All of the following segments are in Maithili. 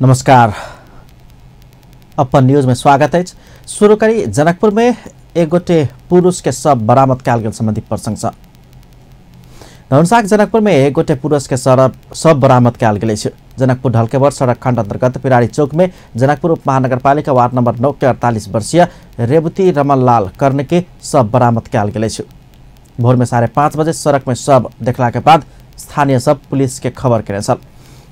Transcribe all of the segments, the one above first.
नमस्कार, अपन न्यूज में स्वागत है। शुरू करी जनकपुर में एक गोटे पुरुष के शव बरामद कयल गेल संबंधी प्रसंग से। धनुषाक जनकपुर में एक गोटे पुरुष के शव बरामद कयल गेल अछि। जनकपुर ढलकेबर सड़क खंड अंतर्गत पिरारी चौक में जनकपुर उप महानगरपालिका वार्ड नंबर 9 के 48 वर्षीय रेवती रमन लाल कर्ण के शव बरामद कयल गेल अछि। भोर में 5:30 बजे सड़क में शव देखला के बाद स्थानीय सब पुलिस के खबर केने छल।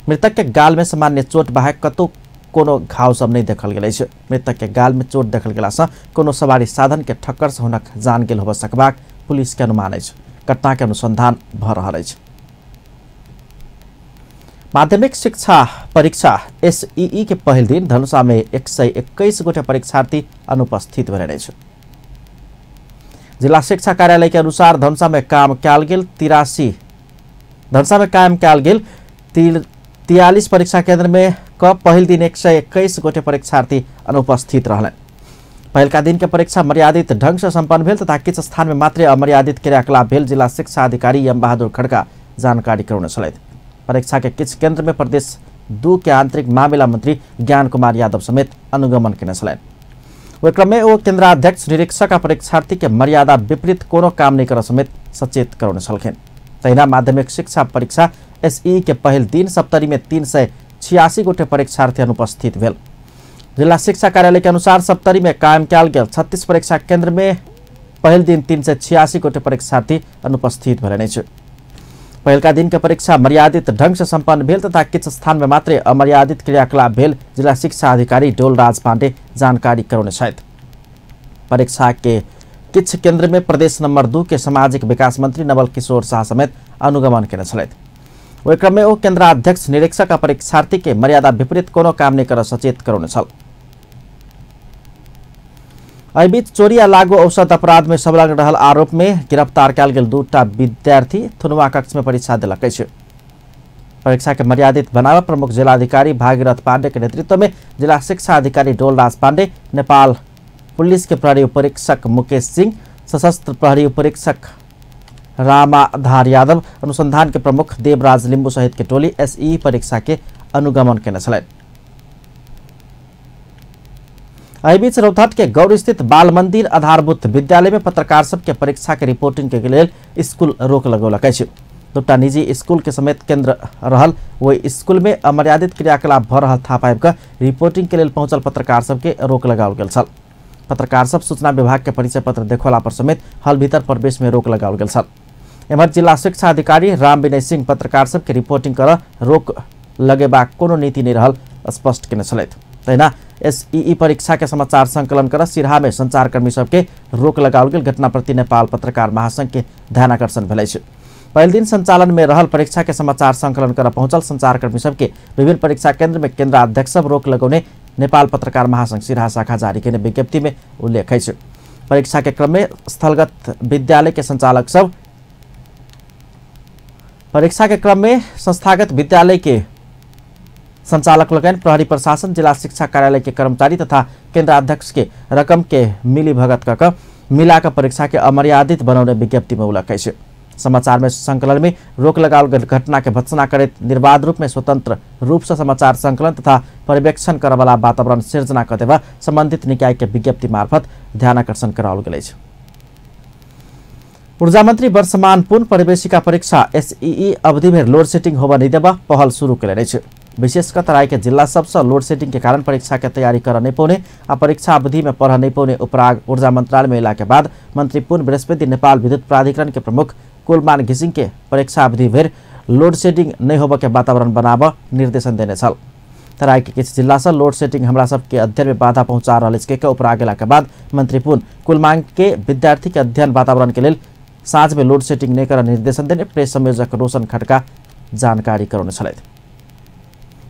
मृतक के गाल में सामान्य चोट बाहेक कतौ कोनो घाव सब नहीं देखल गेल अछि। मृतक के गाल में चोट देखल गेला से कोनो सवारी साधन के ठक्कर से हुनक जान गेल होबय सकबाक पुलिस के अनुमान अछि। घटना के अनुसंधान भ रहल अछि। माध्यमिक शिक्षा परीक्षा एसईई के पहिल दिन धनुषा में 121 गोटे परीक्षार्थी अनुपस्थित भेल अछि। जिला शिक्षा कार्यालय के अनुसार धनुषा में काम कयल गेल 83 धनुषा में कायम कयल गेल 43 परीक्षा केंद्र में क पहिल दिन 121 गोटे परीक्षार्थी अनुपस्थित रहलनि। पहिलका दिन के परीक्षा मर्यादित ढंग से संपन्न भेल तथा किछु स्थान में मात्र अमर्यादित क्रियाकलाप भेल जिला शिक्षा अधिकारी यम बहादुर खड़का जानकारी करौने छलथि। परीक्षा के किछु केंद्र में प्रदेश 2 के आंतरिक मामिला मंत्री ज्ञान कुमार यादव समेत अनुगमन केने छलनि। ओहि क्रम में ओ केंद्राध्यक्ष निरीक्षक आ परीक्षार्थी के मर्यादा विपरीत कोनो काम नहीं करऽ समेत सचेत करौने छलखिन। तहिना माध्यमिक शिक्षा परीक्षा एसई के पहिल दिन सप्तरी में 386 गोटे परीक्षार्थी अनुपस्थित भेल। जिला शिक्षा कार्यालय के अनुसार सप्तरी में कायम कयल गेल 36 परीक्षा केंद्र में पहिल दिन 386 गोटे परीक्षार्थी अनुपस्थित भेल अछि। पहिलका दिन के परीक्षा मर्यादित ढंग से संपन्न भेल तथा किछु स्थान में मात्र अमर्यादित क्रियाकलाप भेल जिला शिक्षा अधिकारी डोलराज पांडे जानकारी करौने छथि। परीक्षा के किछु केंद्र में प्रदेश नंबर 2 के सामाजिक विकास मंत्री नवल किशोर शाह समेत अनुगमन केने छलथि। ओहि क्रम में ओ केंद्राध्यक्ष निरीक्षक आ परीक्षार्थी के मर्यादा विपरीत कोनो काम नहीं करऽ सचेत करौने छल। एहि बीच चोरी आ लागू औषध अपराध में संलग्न रहल आरोप में गिरफ्तार कयल गेल 2टा विद्यार्थी थुनवा कक्ष में परीक्षा देलक अछि। परीक्षा के मर्यादित बनाबऽ प्रमुख जिलाधिकारी भागीरथ पांडे के नेतृत्व में जिला शिक्षा अधिकारी डोलराज पांडे, नेपाल पुलिस के प्रहरी उपरीक्षक मुकेश सिंह, सशस्त्र प्रहरी उपरीक्षक रामाधार यादव, अनुसंधान के प्रमुख देवराज लिम्बू सहित के टोली एसई परीक्षा के अनुगमन केने छलनि। एहि बीच रौतहट के गौर स्थित बाल मंदिर आधारभूत विद्यालय में पत्रकार सबके परीक्षा के रिपोर्टिंग के लेल स्कूल रोक लगौलक अछि। 2टा निजी स्कूल के समेत केंद्र रहल ओहि स्कूल में अमर्यादित क्रियाकलाप भ रहल थाहा पाबि कऽ रिपोर्टिंग के लेल पहुंचल पत्रकार सबके रोक लगाओल गेल छल। पत्रकार सब सूचना विभाग के परिचय पत्र देखौला पर समेत हल भीतर प्रवेश में रोक लगाओल गेल छल। एम्हर जिला शिक्षा अधिकारी राम विनय सिंह पत्रकार सबके रिपोर्टिंग कर रोक लगेबाक कोनो नीति नहीं रहल स्पष्ट केने छलथि। तहिना एसईई परीक्षा के समाचार संकलन कर सिरहा में संचारकर्मी सबके रोक लगाओल गेल घटना प्रति नेपाल पत्रकार महासंघ के ध्यानाकर्षण भेल अछि। पहिल दिन संचालन में रहल परीक्षा के समाचार संकलन कर पहुंचल संचारकर्मी सबके विभिन्न परीक्षा केंद्र में केंद्राध्यक्ष सब रोक लगौने नेपाल पत्रकार महासंघ सिरहा शाखा जारी केने विज्ञप्ति में उल्लेख अछि। परीक्षा के क्रम में स्थलगत विद्यालय के संचालक सब परीक्षा के क्रम में संस्थागत विद्यालय के संचालक लोकनि, प्रहरी प्रशासन, जिला शिक्षा कार्यालय के कर्मचारी तथा केंद्राध्यक्ष के रकम के मिली भगत कऽ मिला कऽ परीक्षा के अमर्यादित बनौने विज्ञप्ति में उल्लेख अछि। समाचार में संकलन में रोक लगाओल गेल घटना के भर्त्सना करैत निर्बाध रूप में स्वतंत्र रूप से समाचार संकलन तथा पर्यवेक्षण करऽवला वातावरण सिर्जना कऽ देबऽ संबंधित निकाय के विज्ञप्ति मार्फत ध्यानाकर्षण कराओल गेल अछि। ऊर्जा मंत्री वर्षमान पुन प्रवेशिका परीक्षा एसईई अवधि भरि लोड सेटिंग होबऽ नहीं देबऽ पहल शुरू केलनि अछि। विशेष कऽ तराई के जिला सबसँ लोड सेटिंग के कारण परीक्षा के तैयारी करऽ नहीं पौने आ परीक्षा अवधि में पढ़ नहीं पौने उपराग ऊर्जा मंत्रालय में अयला के बाद मंत्री पुन बृहस्पति नेपाल विद्युत प्राधिकरण के प्रमुख कुलमान घिसिंग के परीक्षा अवधि भरि लोड सेटिंग नहीं होबऽ के वातावरण बनाबऽ निर्देशन देने छल। तराई के किछु जिला से लोड सेटिंग हमरा सबके अध्ययन में बाधा पहुंचा रहल अछि के उपराग गेला के बाद मंत्री पुन कुलमान के विद्यार्थी के अध्ययन वातावरण के लेल साँझ में लोड सेटिंग नहीं करऽ निर्देशन देने प्रेस संयोजक रोशन खड़का जानकारी करौने छलथि।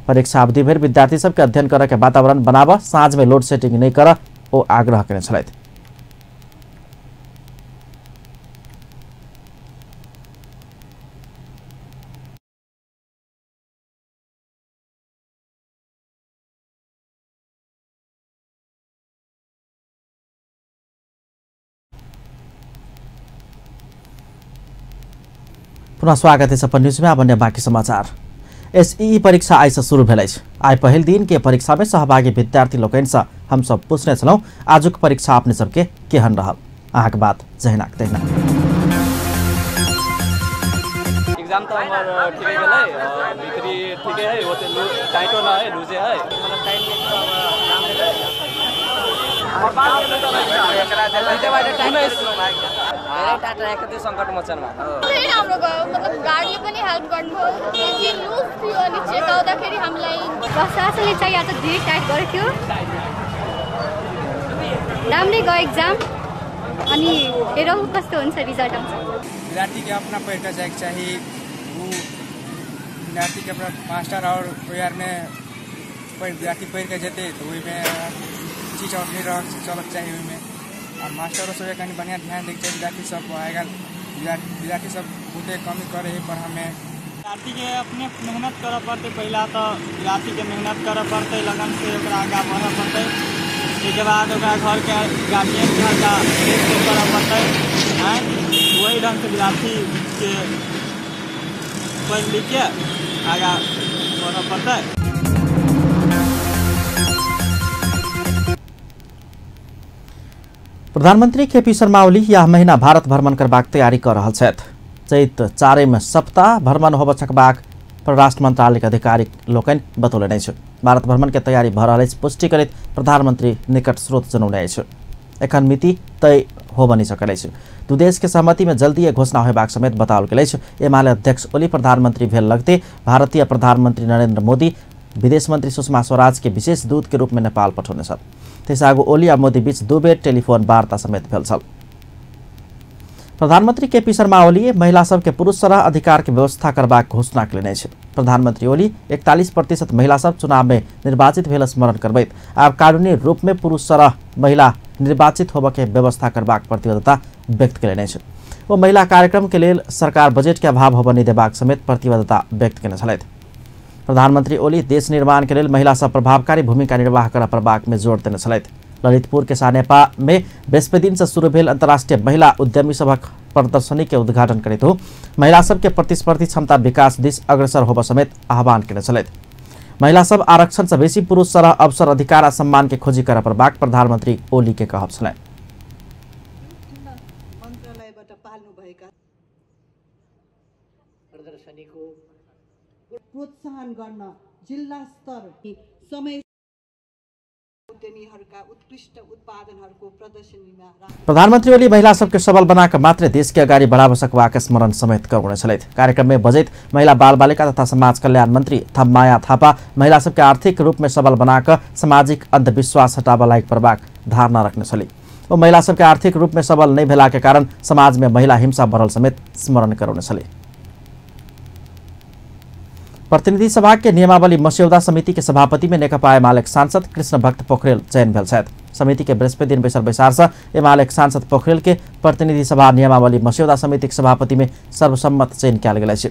परीक्षा अवधि भरि विद्यार्थी सबके अध्ययन करऽ के वातावरण बनाबऽ साँझ में लोड सेटिंग नहीं करऽ ओ आग्रह केने छलथि। पुनः स्वागत है अपन न्यूज में। अब अन्य बाकी समाचार। एसईई परीक्षा आइ से शुरू भेल अछि। आइ पहिल दिन के परीक्षा में सहभागी विद्यार्थी लोकनि सँ हम सब पूछने छलहुँ आजुक परीक्षा अपने सबके केहन रहल। अहाँके बात जहिनाक तहिना। एग्जाम तो हमर ठीके गेलै, भीतरी ठीके है, ओते टाइटो न है, लूजे है, मतलब टाइट राम्रो गयो, मतलब गाडीले पनि हेल्प गर्नुभयो, त्यो लुज थियो अनि चेक आउँदाखेरि हामीलाई प्रशासनले चाहिँ आज धेरै टाइट गरेको थियो। राम्रै गयो एग्जाम, अनि हेरौँ कस्तो हुन्छ रिजल्ट आउँछ। विद्यार्थीके अपना पढ़ि कऽ जाइके चाही, ओ विद्यार्थीके अपना मास्टर और ओहि आरमे विद्यार्थी पढ़ि कऽ जेतै तऽ ओहिमे चीज और नहि रहक चलक चाही ओहिमे। आ मास्टरो सबके कनि बढ़िआँ ध्यान दैके चाही विद्यार्थी सब आइ काल्हि विद्यार्थी सब बहुते कमी करै है पढ़ऽमे। विद्यार्थीके अपने मेहनत करऽ पड़तै, पहिला तऽ विद्यार्थीके मेहनत करऽ पड़तै, लगनसँ ओकरा आगाँ बढ़ऽ पड़तै, ताहिके बाद ओकरा घरके गार्जियनके हल्का देखरेख करऽ पड़तै। आँय वही ढङ्गसँ विद्यार्थीके पढ़ि लिखके आगाँ बढ़ऽ पड़तै। प्रधानमंत्री केपी शर्मा ओली यह महीना भारत भ्रमण करबाक तैयारी कर रहल छथि। चैत 4 सप्ताह भ्रमण होबऽ सकबाक परराष्ट्र मंत्रालय के अधिकारी लोकनि बतौलनि अछि। भारत भ्रमण के तैयारी भऽ रहल अछि पुष्टि करैत प्रधानमंत्री निकट स्रोत जनौने अछि। एखन मिति तय होबऽ नहि सकल अछि। दू देश के सहमति में जल्दी घोषणा होयबाक समेत बताओल गेल अछि। एमाले अध्यक्ष ओली प्रधानमंत्री भेल लगते भारतीय प्रधानमंत्री नरेंद्र मोदी विदेश मंत्री सुषमा स्वराज के विशेष दूत के रूप में नेपाल पठौने छल। त्यसै आगू ओली आ मोदी बीच 2 बेर टेलीफोन वार्ता समेत भेल छल। प्रधानमंत्री केपी शर्मा ओली महिला सबके पुरुष सरह अधिकार के व्यवस्था करबाक घोषणा कयलनि अछि। प्रधानमंत्री ओली 41% महिला सब चुनाव में निर्वाचित भेल स्मरण करबैत आब कानूनी रूप में पुरुष सरह महिला निर्वाचित होबऽ के व्यवस्था करबाक प्रतिबद्धता व्यक्त कयलनि अछि। ओ महिला कार्यक्रम के लेल सरकार बजट के अभाव होबऽ नहि देबाक समेत प्रतिबद्धता व्यक्त कयने छलथि। प्रधानमंत्री ओली देश निर्माण के लेल महिला सब प्रभावकारी भूमिका निर्वाह करऽ पड़बाक में जोर देने छलथि। ललितपुर के सानेपा में बृहस्पति दिन से शुरू भेल अंतर्राष्ट्रीय महिला उद्यमी सभक प्रदर्शनी के उद्घाटन करैत हो महिला सबके प्रतिस्पर्धी क्षमता विकास दिस अग्रसर होबऽ समेत आह्वान कयने छलथि। महिला सब आरक्षण से बेसी पुरुष सरह अवसर अधिकार आ सम्मान के खोजी करऽ पड़बाक प्रधानमंत्री ओली के कहब छलनि। प्रोत्साहन गर्न जिल्ला स्तर समय उद्यमीहरूका उत्कृष्ट उत्पादनहरूको प्रदर्शनीमा प्रधानमंत्री ओली महिला सबके सबल बनाकर मात्रै देश के अगाडि बढाब सकबाक स्मरण समेत करौने छलथि। कार्यक्रम में बजैत महिला बाल बालिका तथा समाज कल्याण मंत्री थपमाया थापा महिला सबके आर्थिक रूप में सबल बनाकर सामाजिक अंधविश्वास हटाब लायक पड़बाक धारणा रखने छली। ओ महिला सबके आर्थिक रूप में सबल नहि भेला के कारण समाज में महिला हिंसा बढ़ल समेत स्मरण करौने छली। प्रतिनिधि सभा के नियमावली मस्यौदा समिति के सभापति में नेकपा एमाले सांसद कृष्ण भक्त पोखरेल चयन भेल छथि। समिति के बृहस्पति दिन बैसल बैसार से एमाले सांसद पोखरेल के प्रतिनिधि सभा नियमावली मस्यौदा समिति के सभापति में सर्वसम्मत चयन कयल गेल अछि।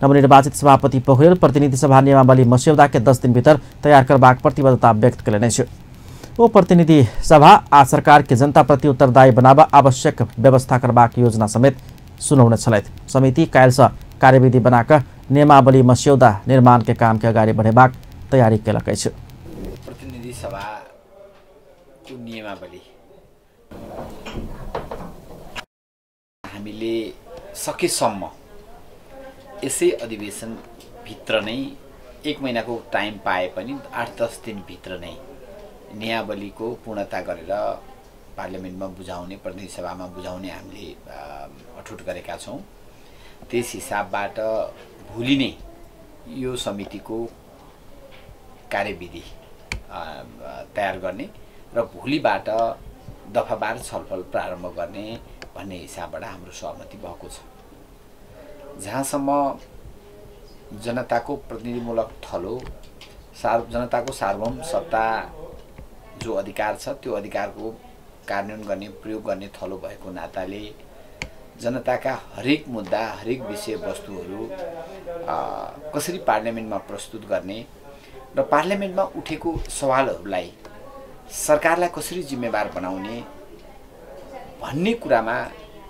नवनिर्वाचित सभापति पोखरेल प्रतिनिधि सभा नियमावली मस्यौदा के 10 दिन भीतर तैयार करबाक प्रतिबद्धता व्यक्त कयलनि अछि। ओ प्रतिनिधि सभा आ सरकार के जनता प्रति उत्तरदायी बनाबऽ आवश्यक व्यवस्था करबाक योजना समेत सुनौने छलथि। समिति काल्हिसँ कार्यविधि बनाकऽ नियमावली मस्यौदा निर्माण के काम के अगाडि बढ़ेबाक तैयारी केलक अछि। प्रतिनिधि सभाको नियमावली हामीले सकेसम्म यसै अधिवेशन भित्र नै 1 महिनाको टाइम पाए पनि 8-10 दिन भित्र नै नियमावलीको पूर्णता गरेर पार्लियामेन्टमा बुझाउने, प्रतिनिधि सभामा बुझाउने हामीले अठोट गरेका छौँ। त्यस हिसाबबाट भोलि नै यो समितिको कार्यविधि तयार गर्ने र भोलिबाट दफाबार छलफल प्रारम्भ गर्ने भन्ने हिसाबबाट हाम्रो सहमति भएको छ। जहाँसम्म जनताको प्रतिनिधिमूलक थलो, जनताको सार्वभौम सत्ता जो अधिकार छ त्यो अधिकारको कार्यान्वयन गर्ने, प्रयोग गर्ने थलो भएको नाताले जनताका हरेक मुद्दा, हरेक विषयवस्तुहरू कसरी पार्लियामेन्टमा प्रस्तुत गर्ने र पार्लियामेन्टमा उठेको सवालहरूलाई सरकारलाई कसरी जिम्मेवार बनाउने भन्ने कुरामा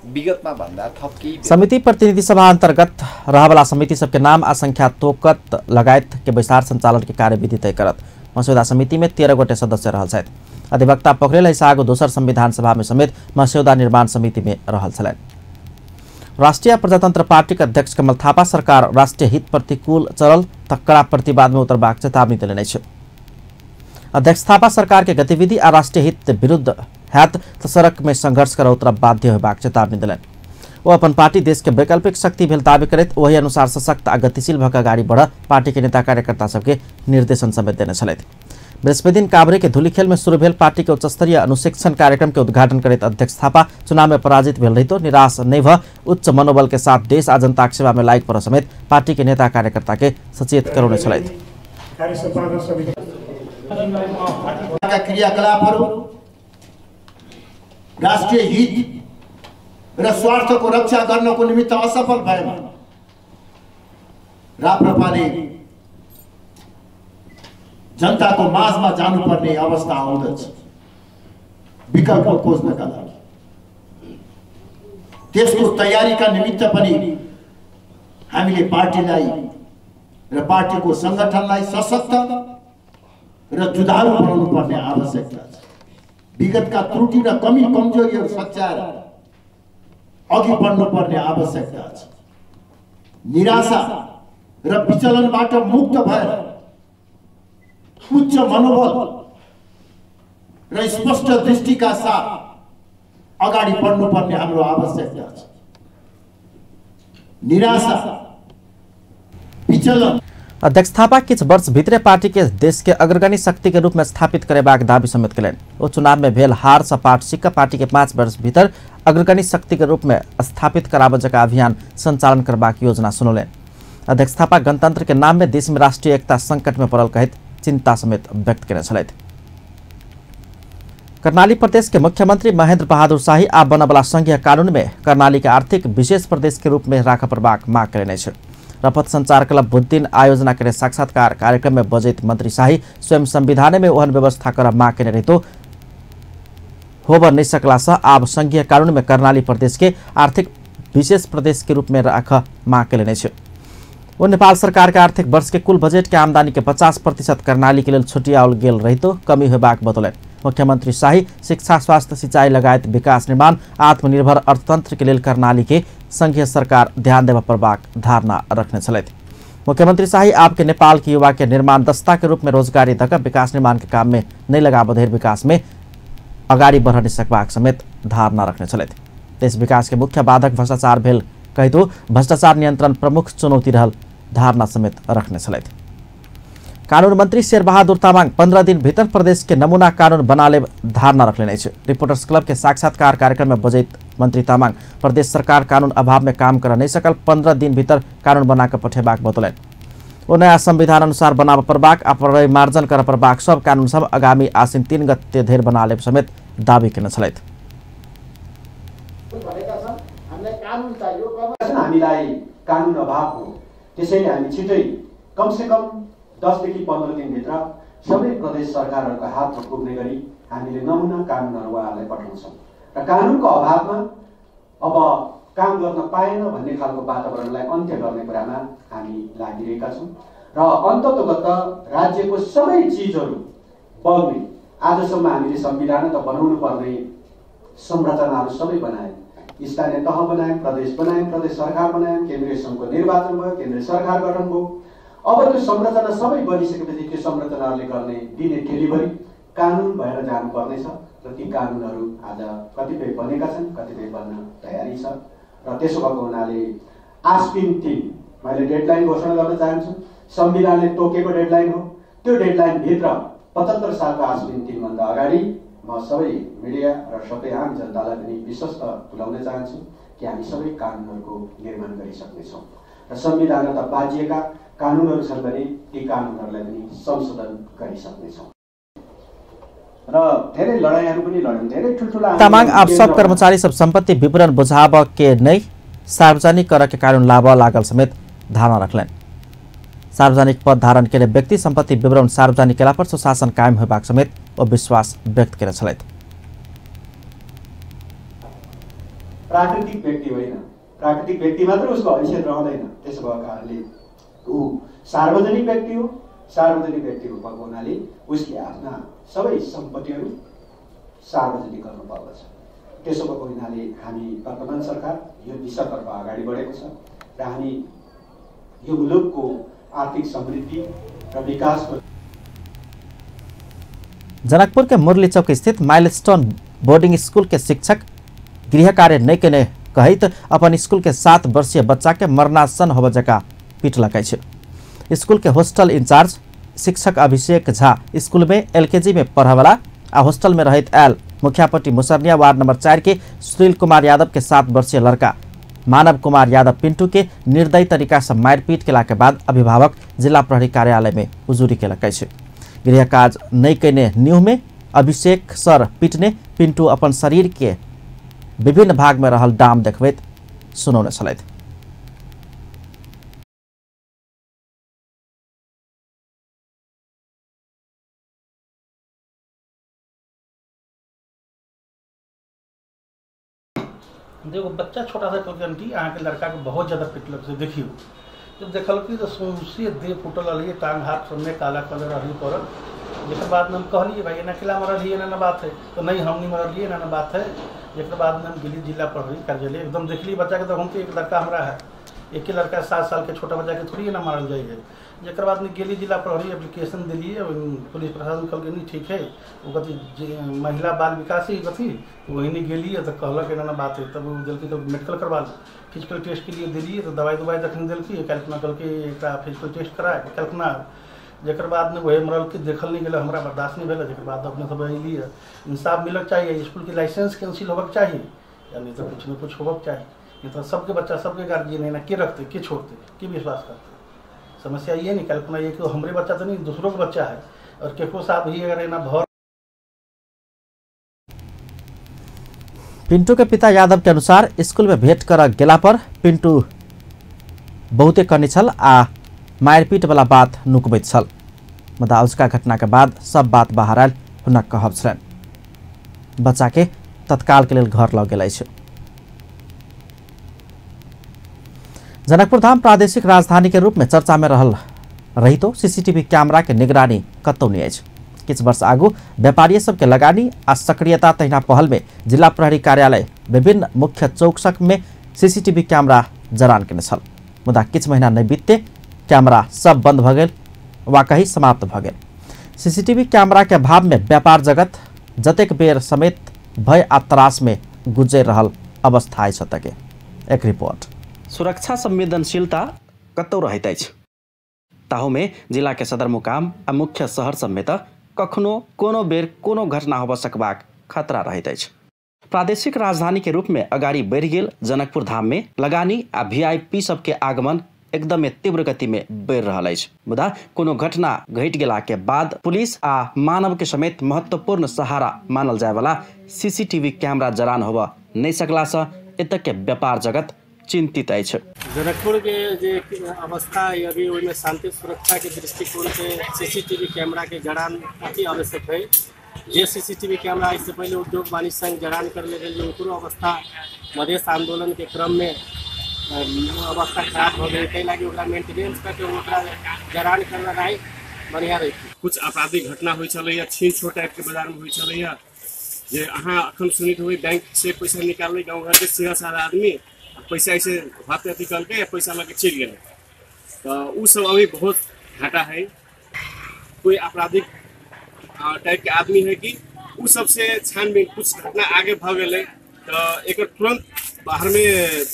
विगतमा भन्दा थप केही समिति प्रतिनिधि सभा अंतर्गत रहवाला समिति सबके नाम आ संख्या तोकत लगायत के बैसार संचालन के कार्यविधि तय करत। मस्यौदा समिति में 13 गोटे सदस्य रहल छथि। अधिवक्ता पोखरेल आगो दोसर संविधान सभा में समेत मस्यौदा निर्माण समिति में रहल छलनि। राष्ट्रिय प्रजातंत्र पार्टी के अध्यक्ष कमल थापा सरकार राष्ट्रिय हित प्रतिकूल चलल त कड़ा प्रतिवाद में उतरबाक चेतावनी देलनि अछि। अध्यक्ष थापा सरकार के गतिविधि आ राष्ट्रिय हित विरुद्ध हैत त सड़क में संघर्ष कर उतरब बाध्य होबाक चेतावनी देलनि। ओ अपन पार्टी देश के वैकल्पिक शक्ति भेल दावी करैत ओही अनुसार सशक्त आ गतिशील भऽ अगाडि बढ़ पार्टी के नेता कार्यकर्ता सबके निर्देशन समेत देने छलथि। बृहस्पति दिन काभ्रे के धुलीखेल में शुरू भेल पार्टी के उच्चस्तरीय अनुशिक्षण कार्यक्रम के उद्घाटन करैत अध्यक्ष थापा चुनाव में पराजित भेल रहितो निराश नहीं भ उच्च मनोबल के साथ देश आ जनता के सेवा में लायक पर समेत पार्टी के नेता कार्यकर्ता के सचेत करौने छलथि। क्रियाकलापहरू राष्ट्रिय हित र स्वार्थको रक्षा गर्नको निमित्त असफल भएमा राप्रपाले जनताको माझमा जानुपर्ने अवस्था आउँदछ विकल्प खोज्नका लागि। त्यसको तयारीका निमित्त पनि हामीले पार्टीलाई र पार्टीको संगठनलाई सशक्त र जुझारु बनाउनु पर्ने आवश्यकता छ। विगतका त्रुटि र कमी कमजोरीहरू सच्याएर अघि बढ्नुपर्ने आवश्यकता छ। निराशा र विचलनबाट मुक्त भएर उच्च मनोबल र स्पष्ट दृष्टिका साथ अगाडि बढ्नुपर्ने हाम्रो आवश्यकता छ। निराशा विचलन अध्यक्ष थापा किछ वर्ष भित्रे पार्टी के देश के अग्रगणी शक्ति के रूप में स्थापित करेबाक दावी समेत कयलनि। ओ चुनाव में भेल हार सँ पाठ सीख पार्टी के 5 वर्ष भीतर अग्रगणी शक्ति के रूप में स्थापित कराबऽ जकाँ अभियान संचालन करबाक योजना सुनौलनि। अध्यक्ष थापा गणतंत्र के नाम में देश में राष्ट्रीय एकता संकट में पड़ल कहैत चिंता समेत व्यक्त केने छलथि। कर्णाली प्रदेश के मुख्यमंत्री महेंद्र बहादुर शाही आब बनबला संघीय कानून में कर्णाली के आर्थिक विशेष प्रदेश के रूप में राखऽ पड़बाक माग कयने अछि। रपथ संचार क्लब बुधदिन आयोजना करे साक्षात्कार कार्यक्रम में बजैत मंत्री शाही स्वयं संविधान में ओहन व्यवस्था करब माग केने रहितो होब नहीं सकला सँ आब संघीय कानून में कर्णाली प्रदेश के आर्थिक विशेष प्रदेश के रूप में राख माग केलनि अछि। ओ नेपाल सरकार के आर्थिक वर्ष के कुल बजट के आमदनी के 50% कर्णाली के लेल छुटियाओल गेल रहितो कमी होबाक बतौलनि। मुख्यमंत्री शाही शिक्षा, स्वास्थ्य, सिंचाई लगायत विकास निर्माण, आत्मनिर्भर अर्थतंत्र के लेल कर्णाली के संघीय सरकार ध्यान देबऽ पड़बाक धारणा रखने छलथि। मुख्यमंत्री शाही आपके नेपाल के युवा के निर्माण दस्ता के रूप में रोजगारी दक विकास निर्माण के काम में नहीं लगाबऽ धरि विकास में अगाडि बढ़ नहीं सकबाक समेत धारणा रखने छलथि। देश विकास के मुख्य बाधक भ्रष्टाचार भेल कहितो भ्रष्टाचार नियंत्रण प्रमुख चुनौती रहल धारणा समेत रखने छलथि। कानून मंत्री शेरबहादुर तामाङ 15 दिन भीतर प्रदेश के नमूना कानून बना लेब धारणा रखलेने अछि। रिपोर्टर्स क्लब के साक्षात्कार कार्यक्रम में बजैत मंत्री तामाङ प्रदेश सरकार कानून अभाव में काम कर नहीं सकल 15 दिन भीतर कानून बना के पठेबाक बतौलनि। ओ नया संविधान अनुसार बनाब पड़बाक आ परिमार्जन कर पड़बाक सब कानून सब आगामी आसिन 3 गते धरि बना लेब समेत दावी केने छलथि। हामीलाई कानून अभाव हो, त्यसैले हामी छिटै कमसेकम 10 देखि 15 दिनभित्र सबै प्रदेश सरकारहरूको हातमा पुग्ने गरी हामीले नमुना कानुनहरू उहाँहरूलाई पठाउँछौँ र कानुनको अभावमा अब काम गर्न पाएन भन्ने खालको वातावरणलाई अन्त्य गर्ने कुरामा हामी लागिरहेका छौँ र अन्ततोगत राज्यको सबै चिजहरू बग्ने आजसम्म हामीले संविधान त बनाउनु पर्ने संरचनाहरू सबै बनायौँ, स्थानीय तह बनायौँ, प्रदेश बनायौँ, प्रदेश सरकार बनायौँ, केन्द्रीय सङ्घको निर्वाचन भयो, केन्द्रीय सरकार गठन भयो। अब त्यो संरचना सबै बनिसकेपछि त्यो संरचनाहरूले गर्ने दिने डेलिभरी कानुन भएर जानुपर्नेछ र ती कानुनहरू आज कतिपय बनेका छन्, कतिपय बन्न तयारी छ र त्यसो भएको हुनाले आश्विन 3 मैले डेडलाइन घोषणा गर्न चाहन्छु। संविधानले तोकेको डेडलाइन हो, त्यो डेडलाइनभित्र 75 सालको आश्विन 3 भन्दा अगाडि म सबै मिडिया र सबै आम जनतालाई पनि विश्वस्त तुल्याउन चाहन्छु कि हामी सबै कानुनहरूको निर्माण गरिसक्नेछौँ र संविधान त बाजिएका कानुनहरू छन् भने ती कानुनहरूलाई पनि संशोधन गरिसक्नेछौँ र धेरै लडाईँहरू पनि लड्यौँ, धेरै ठुल्ठुला। तामाङ आप सब कर्मचारी सब सम्पत्ति विवरण बुझाब के नै सार्वजनिक कर के कानून लाभ लागल समेत धारणा रखलनि। सार्वजनिक पद धारण केने व्यक्ति सम्पत्ति विवरण सार्वजनिक केला पर सुशासन कायम होबाक समेत ओ विश्वास व्यक्त केने छलथि। प्राकृतिक व्यक्ति होइन, प्राकृतिक व्यक्ति मात्र उसको हैसियत रहँदैन। त्यसो भएको कारणले ऊ सार्वजनिक व्यक्ति हो। सार्वजनिक व्यक्ति भएको हुनाले उसले आफ्ना सबै सम्पत्तिहरू सार्वजनिक गर्नुपर्दछ। त्यसो भएको हुनाले हामी वर्तमान सरकार यो दिशातर्फ अगाडि बढेको छ र हामी यो मुलुकको आर्थिक समृद्धि र विकासको। जनकपुर के मुरली चौक स्थित माइलस्टोन बोर्डिंग स्कूल के शिक्षक गृह कार्य नहीं केने कहैत अपन स्कूल के 7 वर्षीय बच्चा के मरणासन होबय जकाँ पीटलक अछि। स्कूल के हॉस्टल इंचार्ज शिक्षक अभिषेक झा स्कूल में एलकेजी में पढ़यवला आ हॉस्टल में रहैत आयल मुखियापट्टी मुसरनिया वार्ड नंबर 4 के सुनील कुमार यादव के 7 वर्षीय लड़का मानव कुमार यादव पिंटू के निर्दयी तरीका से मारपीट केला के बाद अभिभावक जिला प्रहरी कार्यालय में उजुरी केलक अछि। गृह काज नहीं केने न्यूह में अभिषेक सर पीटने पिंटू अपन शरीर के विभिन्न भाग में रहल डाम देखबैत सुनौने छलथि। देखो बच्चा छोटा सा कहलकै आंटी अहाँके लड़काके बहुत ज़्यादा पिटलक से देखियौ। जब देखलकै तऽ सौंसे देह फूटल रहलै, टांग हाथ सबमे काला कलर रहलै पड़ल। जकर बाद हम कहलिए भाई एना केला मरलिए, एना ना बात है, तो नहीं हम नहीं मरलिए, एना ना बात है। जकर बाद हम गेली जिला प्रहरी कार्यालय, एकदम देखली बच्चाके तऽ हम तो एक लड़का हमरा है, एके लड़का 7 साल के छोटा बच्चाके थोड़ी एना मारल जाइ है। जकर बाद गेली जिला प्रहरी एप्लीकेशन दिलिए, पुलिस प्रशासन कहलकै नहीं ठीक है, वो कथी महिला बाल विकास ही कथी वही गेलिए तो कहलक एना बात है। तब देलकै तो मेडिकल करवा लो, फिजिकल टेस्ट के लिए दिलिए तो दवाई दवाई जखन देलकै काल्हिखना कहलकै एकरा फिजिकल टेस्ट करा काल्हिखना। जकर बाद वही मरलकै देखल नहीं गेलै, हमरा बर्दाश्त नहीं भेलै। जकर बाद अपने सब अयलिए, इंसाफ मिलक चाहिए, स्कूल के लाइसेंस कैंसिल होबक चाही, या नहीं तो कुछ न कुछ होबक चाही। नहीं तो सबके बच्चा सबके गार्जियन है ना, के रखते के छोड़ते के विश्वास करते। समस्या ये नहीं कल्पना ये कि हमरे बच्चा तो नहीं दूसरों के बच्चा है, और केको साथ भी अगर ना भर। पिंटू के पिता यादव के अनुसार स्कूल में भेंट कर गेला पर पिंटू बहुते कनी छल आ मारपीट वाला बात नुकबैत छल, मुदा उसका घटना के बाद सब बात बाहर आयल हुनक कहब छलनि। बच्चा के तत्काल के लेल घर लऽ गेल अछि। जनकपुर धाम प्रादेशिक राजधानी के रूप में चर्चा में रहल रहितो सीसीटीवी कैमरा के निगरानी कतौ नहीं अछि। किछु वर्ष आगू व्यापारी सबके लगानी आ सक्रियता तहिना पहल में जिला प्रहरी कार्यालय विभिन्न मुख्य चौक में सीसीटीवी कैमरा जरान केने छल, मुदा किछु महीना नहीं बीतते कैमरा सब बंद भ गेल वा कहीं समाप्त भ गेल। सीसीटीवी कैमरा के अभाव में व्यापार जगत जतेक बेर समेत भय आ त्रास में गुजरि रहल अवस्था अछि। तके एक रिपोर्ट। सुरक्षा संवेदनशीलता कतौ रहैत अछि, ताहूमे जिला के सदरमुकाम आ मुख्य शहर सबमे तऽ कखनो कोनो बेर कोनो घटना होबऽ सकबाक खतरा रहैत अछि। प्रादेशिक राजधानी के रूप में अगाडि बढ़ि गेल जनकपुर धाम में लगानी आ वीआईपी सबके आगमन एकदमै तीव्र गति में बढ़ि रहल अछि, मुदा कोनो घटना घटि गेला के बाद पुलिस आ मानव के समेत महत्वपूर्ण सहारा मानल जायवला सीसीटीवी कैमरा जरान होबऽ नहि सकलासँ एतय के व्यापार जगत चिंतित अछि। जनकपुर के जे अवस्था है अभी ओहिमे शांति सुरक्षा के दृष्टिकोण से सीसीटीवी कैमरा के जड़ान अति आवश्यक है। जे सीसीटीवी कैमरा इससे पहले उद्योग वाणिज्य संघ जड़ान करने के लिए ओकरो अवस्था मधेश आंदोलन के क्रम में अवस्था खराब हो गई, ताहि लागी ओकरा मेंटेनेंस करके ओकरा जड़ान करनाइ बढ़िया रही। कुछ आपराधिक घटना होइ छलैया, छीन छोट टाइप के बाजार में होइ छलैया, जे अहाँ अखन सुनैत होबै बैंक से पैसा निकाललै गाँव घर के सीधा साधा आदमी पैसा ऐसे हाथ अथी करके या पैसा लगे चलि गेलै, तऽ ओ सब अभी बहुत घाटा है। कोई आपराधिक टाइप के आदमी है कि उ सबसे छानबीन कुछ घटना आगे भऽ गेलै तऽ एकर तुरंत बाहर में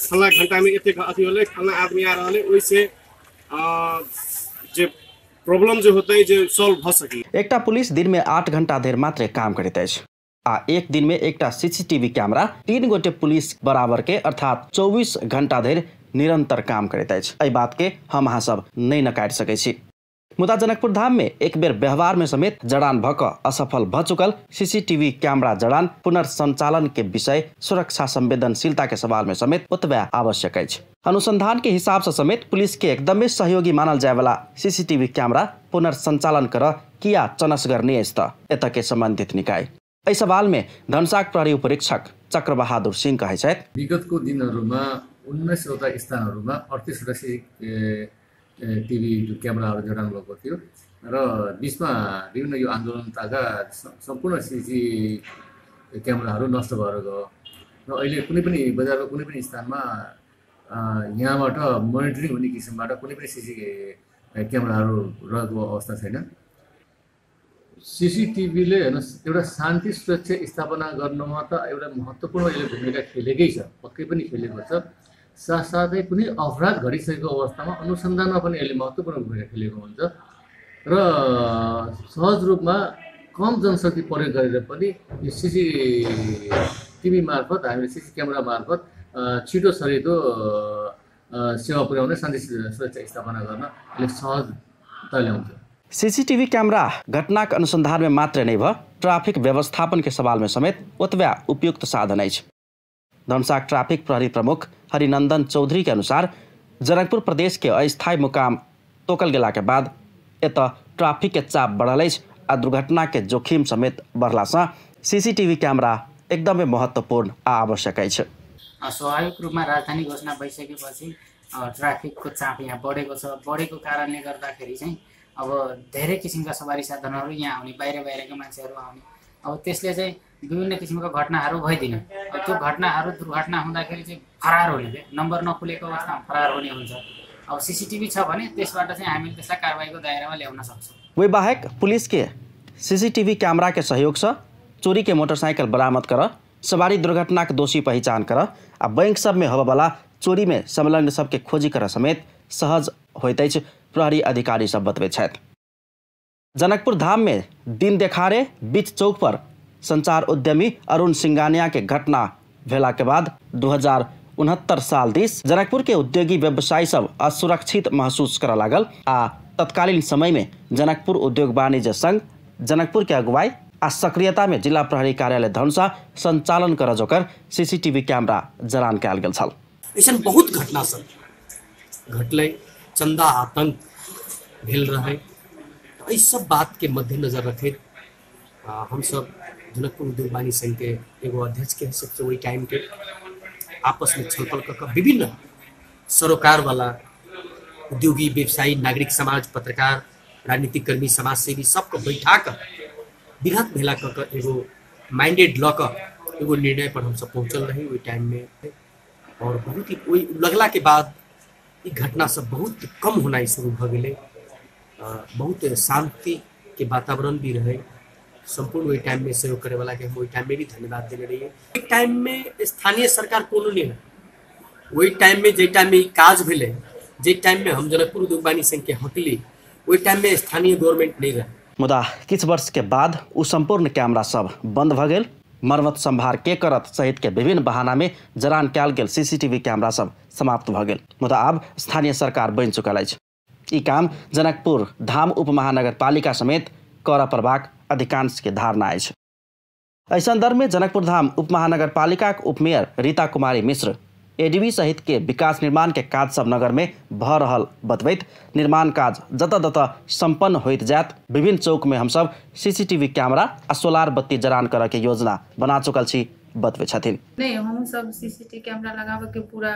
फल्ला घंटा में एतेक अथी होलै, फल्ला आदमी आ रहल है, ओहिसे जे प्रॉब्लम जे होतै जे सॉल्व भऽ सकै। एकटा पुलिस दिन में 8 घंटा धरि मात्र काम करैत अछि आ एक दिन में एकटा सीसीटीवी कैमरा 3 गोटे पुलिस बराबर के अर्थात 24 घंटा धरि निरंतर काम करैत अछि। एहि बात के हम अहाँ सब नहि नकारि सकै छी, मुदा जनकपुर धाम में एक बेर व्यवहार में समेत जड़ान भऽ कऽ असफल भऽ चुकल सीसीटीवी कैमरा जड़ान पुनर्संचालन के विषय सुरक्षा संवेदनशीलता के सवाल में समेत ओतबे आवश्यक अछि। अनुसंधान के हिसाब से समेत पुलिस के एकदमै सहयोगी मानल जायवला सीसीटीवी कैमरा पुनर्संचालन कर किया चनसगर नहि अछि तऽ एतय के संबंधित निकाय। एहि सवाल में धनुषाक प्रहरी उपरीक्षक चक्रबहादुर सिंह कहै छथि। विगतको दिनहरूमा 19 वटा स्थानहरूमा 38 वटा सीसीटीभी क्यामेराहरू जडान भएको थियो र बिचमा विभिन्न यो आन्दोलनताका सम्पूर्ण सीसी क्यामेराहरू नष्ट भएर गयो र अहिले कुनै पनि बजारको कुनै पनि स्थानमा यहाँबाट मोनिटरिङ हुने किसिमबाट कुनै पनि सीसी क्यामेराहरू रहेको अवस्था छैन। सीसीटीभीले हेर्नुहोस् एउटा शान्ति सुरक्षा स्थापना गर्नमा त एउटा महत्त्वपूर्ण यसले भूमिका खेलेकै छ, पक्कै पनि खेलेको छ। साथसाथै कुनै अपराध घटिसकेको अवस्थामा अनुसन्धानमा पनि यसले महत्त्वपूर्ण भूमिका खेलेको हुन्छ र सहज रूपमा कम जनशक्ति प्रयोग गरेर पनि यो सीसीटीभी मार्फत हामीले सीसी क्यामेरा मार्फत छिटो सरितो सेवा पुर्याउने शान्ति सुरक्षा स्थापना गर्न यसले सहजता ल्याउँछ। सीसीटीवी कैमरा घटनाक अनुसंधान में मात्र नहीं भ ट्रैफिक व्यवस्थापन के सवाल में समेत ओतबे उपयुक्त साधन अछि। धनुषाक ट्रैफिक प्रहरी प्रमुख हरिनंदन चौधरी के अनुसार जनकपुर प्रदेश के अस्थायी मुकाम तोकल गेला के बाद एत ट्रैफिक के चाप बढ़ल अछि आ दुर्घटना के जोखिम समेत बढ़ला से सीसीटीवी कैमरा एकदमै महत्वपूर्ण आ आवश्यक अछि। स्वाभाविक रूपमा राजधानी घोषणा भइसकेपछि ट्राफिकको चाप यहाँ बढेको छ। बढेको कारणले गर्दाखेरि चाहिँ अब धेरै किसिमका सवारी साधनहरू यहाँ आउने, बाहिर बाहिरका मान्छेहरू आउने, अब त्यसले चाहिँ विभिन्न किसिमका घटनाहरू भइदिने। अब त्यो घटनाहरू दुर्घटना हुँदाखेरि चाहिँ फरार हुने, नम्बर नखुलेको अवस्थामा फरार हुने हुन्छ। अब सीसीटीभी छ भने त्यसबाट चाहिँ हामीले त्यसलाई कारबाहीको दायरामा ल्याउन सक्छौँ। वही बाहेक पुलिस के सीसीटीवी कैमरा के सहयोग से चोरी के मोटरसाइकिल बरामद कर, सवारी दुर्घटना के दोषी पहचान कर आ बैंक सब में होबयवला चोरी में संलग्न सबके खोजी कर समेत सहज होइत अछि, प्रहरी अधिकारी सब बतबैत छथि। जनकपुर धाम में दिन देखारे बीच चौक पर संचार उद्यमी अरुण सिंगानिया के घटना भेला के बाद 2069 साल दिस जनकपुर के उद्योगी व्यवसायी सब असुरक्षित महसूस कर लागल आ तत्कालीन समय में जनकपुर उद्योग वाणिज्य संघ जनकपुर के अगुवाई आ सक्रियता में जिला प्रहरी कार्यालय धनुषा संचालन कर जोकर सीसीटीवी कैमरा जड़ान कयल गेल छल। ऐसन बहुत घटना सब घटलै, चंदा आतंक भेल रहे। एहि सब बात के मद्देनजर रखैत हमसब जनकपुर उद्योग वाणिज्य संघ के एगो अध्यक्ष के हिसाब से वही टाइम के आपस में छलफल कऽ विभिन्न सरोकार वाला उद्योगी व्यवसायी नागरिक समाज पत्रकार राजनीतिक कर्मी समाजसेवी सबके बैठा कऽ विरहत भेला कऽ एगो माइंडेड लऽ कऽ एगो निर्णय पर हमसब पहुँचल रही ओहि टाइम में। और बहुत ही ओहि लगला के बाद ई घटना सब बहुत कम होनाइ शुरू भऽ गेलै। बहुत शांति के वातावरण भी रहे। सम्पूर्ण ओहि टाइम में सहयोग करे वाला के हम ओहि टाइम में भी धन्यवाद देने रहिए। ओहि टाइम में स्थानीय सरकार कोनो नहीं है। ओहि टाइम में जे टाइम में ई काज भेलै, जे टाइम में हम जनकपुर उद्योग वाणिज्य संघ के हटली, ओहि टाइम में स्थानीय गवर्नमेंट नहीं रहे। मुदा किछु वर्ष के बाद ओ सम्पूर्ण कैमरा सब बंद भऽ गेल। मरम्मत संभार के करत सहित के विभिन्न बहाना में जड़ान कयल गेल सीसीटीवी कैमरा सब समाप्त भऽ गेल। मुदा आब स्थानीय सरकार बनि चुकल अछि। ई काम जनकपुर धाम उप महानगरपालिका समेत करऽ पड़बाक अधिकांश के धारणा अछि। एहि संदर्भ में जनकपुर धाम उप महानगरपालिकाक उपमेयर रीता कुमारी मिश्र एडीबी सहित के विकास निर्माण के काज सब नगर में भऽ रहल बतबैत निर्माण काज जतऽ जतऽ संपन्न होइत जायत विभिन्न चौक में हमसब सीसीटीवी कैमरा आ सोलार बत्ती जड़ान करऽ के योजना बना चुकल छी बतबै छथिन। नहीं, हम सब सीसीटीवी कैमरा लगाबे के पूरा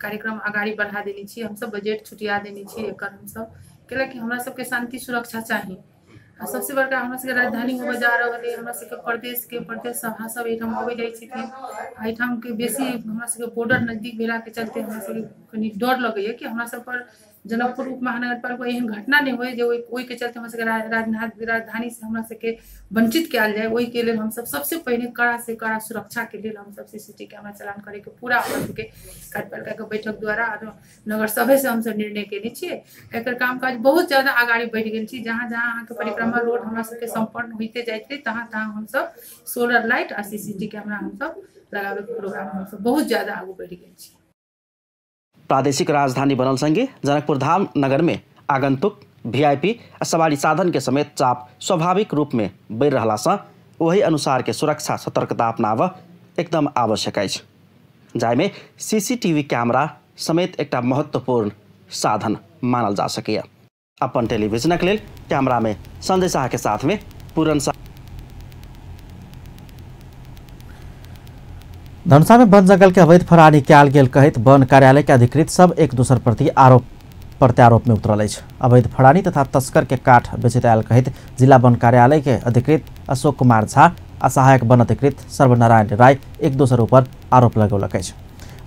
कार्यक्रम अगाडि बढ़ा देने छी। हमसब बजट छुटिया देने छी एकर। हमसब कैलाकि हमरा सबके शांति सुरक्षा चाही। आ सबसे बड़का हमरा सबके राजधानी होबे जा रहल है। हमरा सबके प्रदेश के प्रदेश सभा सब एहिठाम अबै जाइ छथिन। एहिठाम के बेसी हमरा सबके बॉर्डर नजदीक भेला के चलते हमरा सबके कनि डर लगैया कि हमरा सब पर जनकपुर उप महानगरपालिका एहन घटना नहीं होय जे ओहि के चलते हमरा सबके राजधानी से हमरा सबके वंचित कयल जाय। ओहि के लेल हमसब सबसे पहिने कड़ा से कड़ा सुरक्षा के लेल हमसब सीसीटीवी कैमरा चलान करे के पूरा हमरा सबके कार्यपालिका के बैठक द्वारा और नगर सभा से हमसब निर्णय केने छियै। एकर कामकाज बहुत ज्यादा अगाडि बढ़ि गेल छी। जहाँ जहाँ अहाँके परिक्रमा रोड हमरा सबके सम्पन्न होइते जाइत रहे तहाँ तहाँ हमसब सोलर लाइट आ सीसीटीवी कैमरा हमसब लगाबे के प्रोग्राम हमसब बहुत ज्यादा आगू बढ़ि गेल छी। प्रादेशिक राजधानी बनल संगे जनकपुर धाम नगर में आगंतुक वीआईपी आ सवारी साधन के समेत चाप स्वाभाविक रूप में बढ़ि रहला से वही अनुसार के सुरक्षा सतर्कता अपनाब एकदम आवश्यक अछि, जाहिमे सीसीटीवी कैमरा समेत एकटा महत्वपूर्ण साधन मानल जा सकैए। अपन टेलीविजनक लेल कैमरा में संजय शाह के साथ में पूरन शाह। धनुषा में वन जंगल के अवैध फरानी कयल गेल कहैत वन कार्यालय के अधिकृत सब एक दोसर प्रति आरोप प्रत्यारोप में उतरल अछि। अवैध फड़ानी तथा तस्कर के काठ बेचैत आयल कहैत जिला वन कार्यालय के अधिकृत अशोक कुमार झा आ सहायक वन अधिकृत सर्वनारायण राय एक दोसर ऊपर आरोप लगौलक अछि।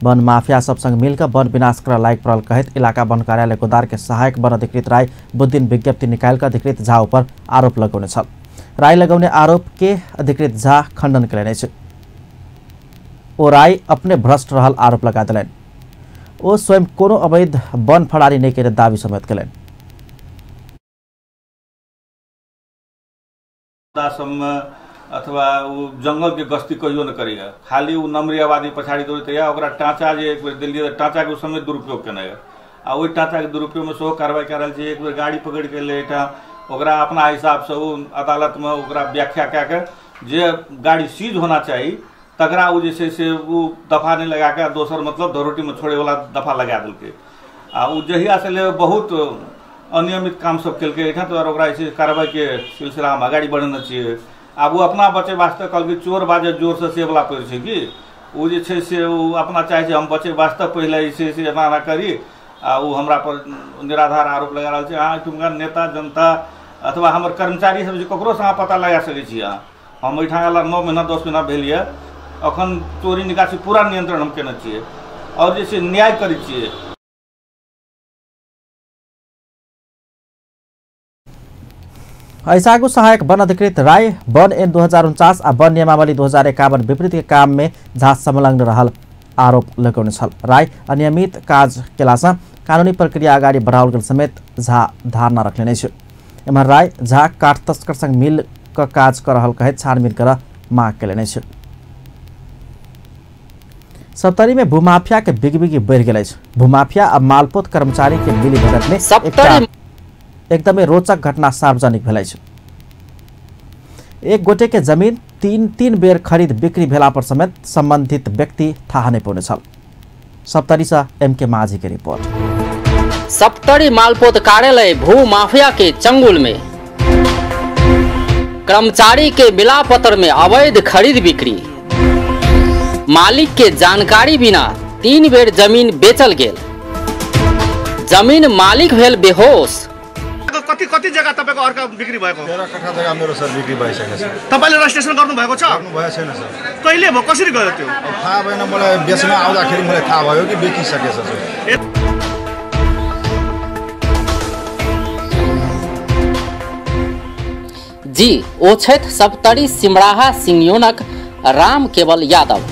वन माफिया सब संग मिलकर वन विनाश कर लायक पड़ल कहैत इलाका वन कार्यालय गोदार के सहायक वन अधिकृत राय बुधदिन विज्ञप्ति निकालि कऽ अधिकृत झा ऊपर आरोप लगौने छल। राय लगौने आरोप के अधिकृत झा खंडन कयलनि अछि। ओ राय अपने भ्रष्ट रहल आरोप लगा देलनि। ओ स्वयं कोनो अवैध वन फड़ारी नहि केने दावी समेत कयलनि। अथवा ओ जंगल के गश्ती कहियो न करैया, खाली ओ नमरी आबादी पछाड़ी दौड़ैत यऽ। ओकरा टाँचा जे एक बेर देलियै तऽ टाँचाके ओ समेत दुरुपयोग केने यऽ आ ओहि टाँचाके दुरुपयोगमे सेहो कार्रवाइ कए रहल छै। एक बेर गाड़ी पकड़ि के एलै एहिठाम, ओकरा अपना हिसाबसँ ओ अदालतमे ओकरा व्याख्या कए के जे गाड़ी सीज होना चाही तकरा ओ जे छै से ओ दफा नहि लगा कऽ दोसर मतलब धरोटीमे छोड़ैवला दफा लगा देलकै। आ ओ जहियासँ ले बहुत अनियमित काम सब केलकै एहिठाम, तऽ ओकरा जे छै कार्रवाइके सिलसिला हम अगाडि बढ़ेने छियै। आब ओ अपना बचे वास्ते कहलकै चोर बाजे जोरसँ से वला पड़ै छै कि ओ जे छै से ओ अपना चाहै छै हम बचे वास्ते पहिले जे छै से एना एना करी आ ओ हमरा पर निराधार आरोप लगा रहल छै। अहाँ एहिठुमका नेता जनता अथवा हमर कर्मचारी सब जे ककरोसँ अहाँ पता लगा सकै छी। अहाँ हम एहिठाम अयला 9 महीना 10 महीना भेल यऽ, अखन चोरी निकासी पूरा नियंत्रण हम केने छियै आओर जे छै न्याय करै छियै। ऐसा आगू सहायक वन अधिकृत राय वन एन 2049 आ वन नियमावली 2051 विपरीत के काम में झा संलग्न रहल आरोप लगौने छल। राय अनियमित काज केलासँ कानूनी प्रक्रिया अगाडि बढ़ाओल गेल समेत झा धारणा रखने अछि। एम्हर राय झा काठ तस्कर संग मिल कऽ काज कऽ रहल कहैत छानबीन करऽ माग केलनि अछि। सप्तरी में भूमाफिया के बिगबिगी बढ़ि गेल अछि। भूमाफिया आ मालपोत कर्मचारी के मिलीभगत में एकदमै रोचक घटना सार्वजनिक भेल अछि। एक गोटे के जमीन 3-3 बेर खरीद बिक्री भेला पर समेत संबंधित व्यक्ति थाहा नहि पौने छल। सप्तरी से एम के माझी के रिपोर्ट। सप्तरी मालपोत कार्यालय भू माफिया के चंगुल में कर्मचारी के मिलापत्र में अवैध खरीद बिक्री, मालिक के जानकारी बिना 3 बेर जमीन बेचल गेल, जमीन मालिक भेल बेहोश। कति कति जग्गा तपाईको अर्का बिक्री भएको? 13 कट्ठा जग्गा मेरो सर बिक्री भइसकेको छ। तपाईले रजिस्ट्रेसन गर्नु भएको छ? गर्नु भएको छैन सर। कहिले भयो, कसरी गयो त्यो? थाहा भएन मलाई, बेच्न आउँदाखेरि मलाई थाहा भयो कि बेचिसकेछ सर। जी ओ छथि सप्तरी सिमराहा सिंयोनक राम केवल यादव।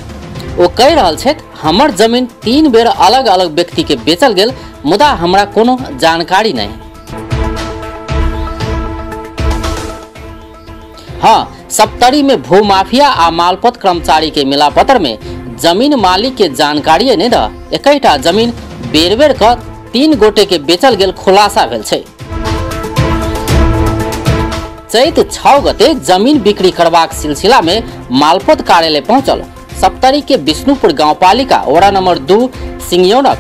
ओ कहि रहल छथि हमर जमीन 3 बेर अलग अलग व्यक्ति के बेचल गेल, मुदा हमरा कोनो जानकारी नहीं। हाँ, सप्तरी में भूमाफिया आ मालपोत कर्मचारी के मिलापत्र में जमीन मालिक के जानकारी नहीं द एकटा जमीन बेर बेर क 3 गोटे के बेचल गेल खुलासा भेल छै। चैत 6 गते जमीन बिक्री करबाक सिलसिला में मालपोत कार्यालय पहुंचल सप्तरी के विष्णुपुर गांवपालिका वडा नंबर 2 सिंहयोनक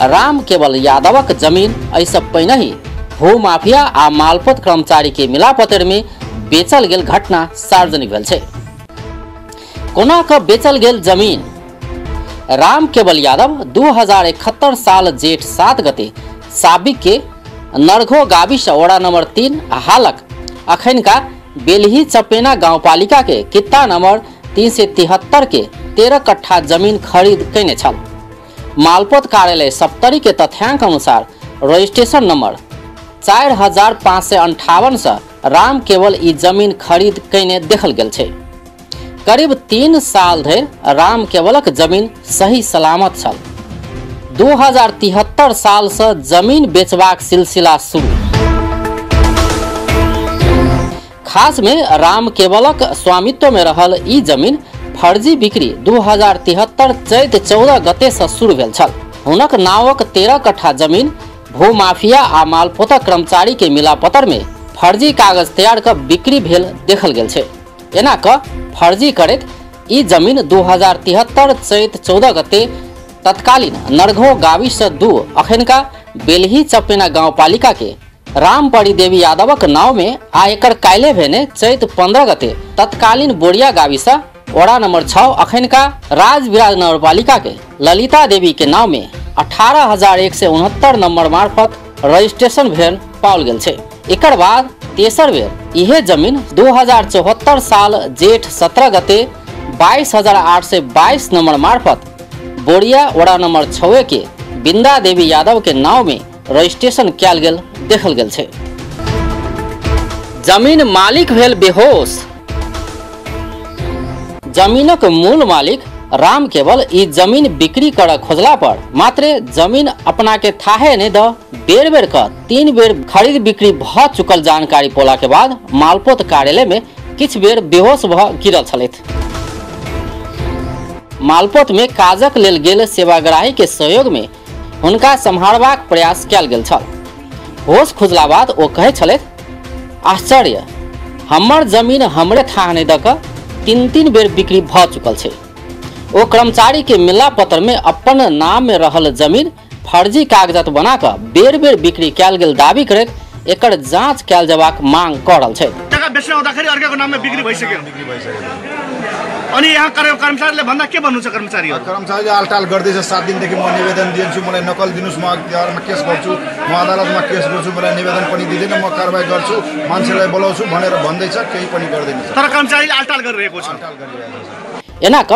राम केवल यादवक जमीन एहिसँ पहिनहि भूमाफिया आ मालपोत कर्मचारी के मिलापत्र में बेचल गेल घटना सार्वजनिक भेल छै। कोना क बेचल गेल जमीन? राम केवल यादव 2071 साल जेठ 7 गते साबिक के नरघो गाविस वडा नंबर 3 हालक अखनका बेलही चपेना गांवपालिका के कित्ता नंबर 373 के 13 कट्ठा जमीन खरीद कयने छल। मालपोत कार्यालय सप्तरी के तथ्यांक अनुसार रजिस्ट्रेशन नंबर 4558 से राम केवल ई जमीन खरीद कयने देखल गेल छै। करीब 3 साल धरि राम केवलक जमीन सही सलामत छल। 2073 साल से जमीन बेचबाक सिलसिला शुरू। खास में राम केवलक स्वामित्व में रहल ई जमीन फर्जी बिक्री 2073 चैत 14 गते से शुरू भेल छल। हुनक नावक 13 कट्ठा जमीन भूमाफिया आ मालपोतक कर्मचारी के मिलापत्र में फर्जी कागज तैयार क बिक्री भेल देखल गेल छै। एना क फर्जी करैत ई जमीन 2073 चैत 14 गते तत्कालीन नरघो गाविस 2 अखनका बेलही चपेना गांवपालिका के रामपरी देवी यादवक नाव में आ एकर काल्हि भेने चैत 15 गते तत्कालीन बोरिया गाविस वडा नंबर 6 अखनका राजविराज नगरपालिका के ललिता देवी के नाम में 18,169 नंबर मार्फत रजिस्ट्रेशन भेल पाओल गेल छै। एकर बाद तेसर बेर इहे जमीन 2074 साल जेठ 17 गते 22,822 नंबर मार्फत बोरिया वडा नंबर 6 के बिंदा देवी यादव के नाव में रजिस्ट्रेशन कयल गेल देखल गेल छै। जमीन मालिक भेल बेहोश। जमीनक मूल मालिक राम केवल ई जमीन बिक्री कर खोजला पर मात्रे जमीन अपना के थाहे नहीं the बेर बेर क 3 बेर खरीद बिक्री भ चुकल जानकारी पोला के बाद मालपोत कार्यालय में किछ बेर बेहोश भ गिरल छलथि। मालपोत में काजक लेल गेल सेवाग्राही के सहयोग में हुनका सम्हारबाक प्रयास कयल गेल छल। होश खुजला बाद ओ कहै छलथि, आश्चर्य, हमर जमीन हमरे थाह नहीं the क 3-3 बेर बिक्री भ चुकल छै। ओ कर्मचारी के मिला पत्र में अपन नाम में रहल जमीन फर्जी कागजात बना क बेर बेर बिक्री कयल गेल दावी करैत एकर जांच कयल जबाक मांग क रहल छै। जग्गा बेच्न आउँदाखेरि अर्काको नाममा बिक्री भइसक्यो। अनि यहाँ कर्मचारीले भन्दा के भन्नुहुन्छ कर्मचारीहरू? कर्मचारीले आलटाल गर्दैछ। 7 दिनदेखि म निवेदन दिन्छु, मलाई नकल दिनुस्, म अख्तियारमा केस गर्छु, म अदालतमा केस गर्छु, मलाई निवेदन पनि दिँदैन, म कारबाही गर्छु, मान्छेलाई बोलाउँछु भनेर भन्दैछ, केही पनि गर्दैन। तर कर्मचारीले आलटाल गरिरहेको छ। एना क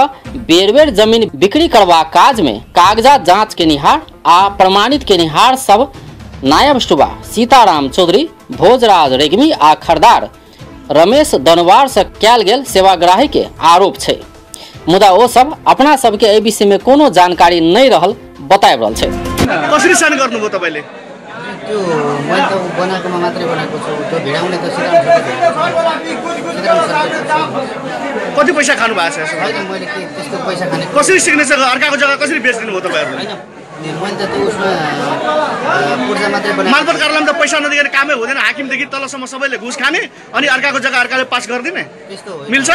बेर बेर जमीन बिक्री करबाक काज में कागजात जांच केनिहार आ प्रमाणित केनिहार सब नायब सुबा सीताराम चौधरी, भोजराज रेग्मी आ खरदार रमेश दनवार से कयल गेल सेवाग्राही के आरोप छै। मुदा ओ सब अपना सबके एहि विषय में कोनो जानकारी नहीं रहल बताबि रहल छै। कसरी साइन गर्नुभयो तपाईले? त्यो मैले त बनाएकोमा मात्रै बनाएको छु, त्यो भिडाउने त सीताराम। कति पैसा खानु भएको छ? हैन, मैले के त्यस्तो पैसा खाने। कसरी सिग्नेचर अर्काको जग्गा कसरी बेचिदिनु भयो तपाईहरुले? हैन, मैले त त्यो उसमा पूर्जा मात्रै बनाएको। मालपोत कार्यालयमा त पैसा नदिएर कामै हुँदैन। हाकिमदेखि तलसम्म सबैले घुस खाने अनि अर्काको जग्गा अर्काले पास गरिदिने, त्यस्तो होइन। मिल्छ?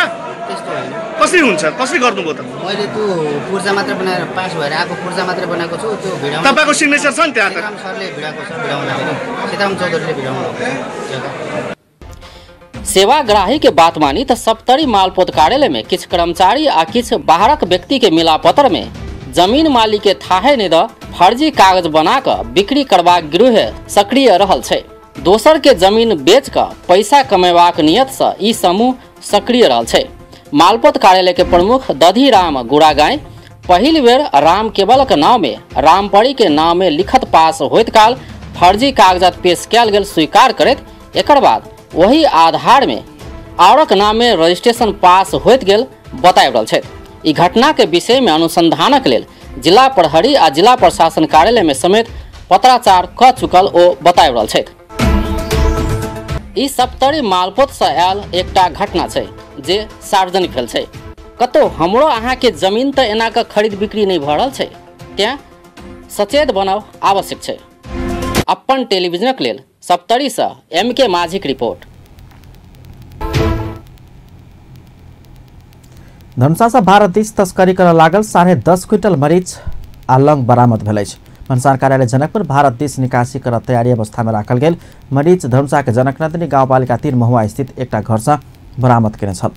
त्यस्तो होइन। कसरी हुन्छ? कसरी गर्नुभयो त? मैले त्यो पूर्जा मात्रै बनाएर पास भएर आएको पूर्जा मात्रै बनाएको छु। त्यो भिडाउनु तपाईको सिग्नेचर छ नि त्यहाँ त? सीताराम सरले भिडाएको छ, भिडाउँदाखेरि सीताराम चौधरीले भिडाउनु भएको छ जग्गा। सेवाग्राही के बात मानी त सप्तरी मालपोत कार्यालय में किछ कर्मचारी आ किछ बाहरक व्यक्ति के मिलापत्र में जमीन मालिक के थाहे नहीं the फर्जी कागज बना क बिक्री करबाक गिरोह सक्रिय रहल छै। दोसर के जमीन बेच क पैसा कमेबाक नियत से ई समूह सक्रिय रहल छै। मालपोत कार्यालय के प्रमुख दधिराम गुड़ागाई पहिल बेर राम केवल के नाम में रामपरी के नाम में लिखत पास होइत काल फर्जी कागजात पेश कयल गेल स्वीकार करैत एकर बाद वही आधार में औरक नाम में रजिस्ट्रेशन पास होइत गेल बताबि रहल छथि। ई घटना के विषय में अनुसंधानक लेल जिला प्रहरी आ जिला प्रशासन कार्यालय में समेत पत्राचार क चुकल ओ बताबि रहल छथि। ई सप्तरी मालपोत से आयल एकटा घटना छै जे सार्वजनिक भेल छै। कतौ हमरो अहाँ के जमीन त एना क खरीद बिक्री नहीं भऽ रहल छै, तें सचेत बनब आवश्यक छै। अपन टेलीविजनक लेल सप्तरी से एम के माझीक रिपोर्ट। धनुषा से भारत दिस तस्करी कर लागल 10.5 क्विंटल मरीच आ लौंग बरामद भेल अछि। भन्सार कार्यालय जनकपुर भारत दिस निकासी कर तैयारी अवस्था में राखल गेल मरीच धनुषा के जनकनंदिनी गाउँपालिका 3 महुआ स्थित एकटा घर से बरामद केने छल।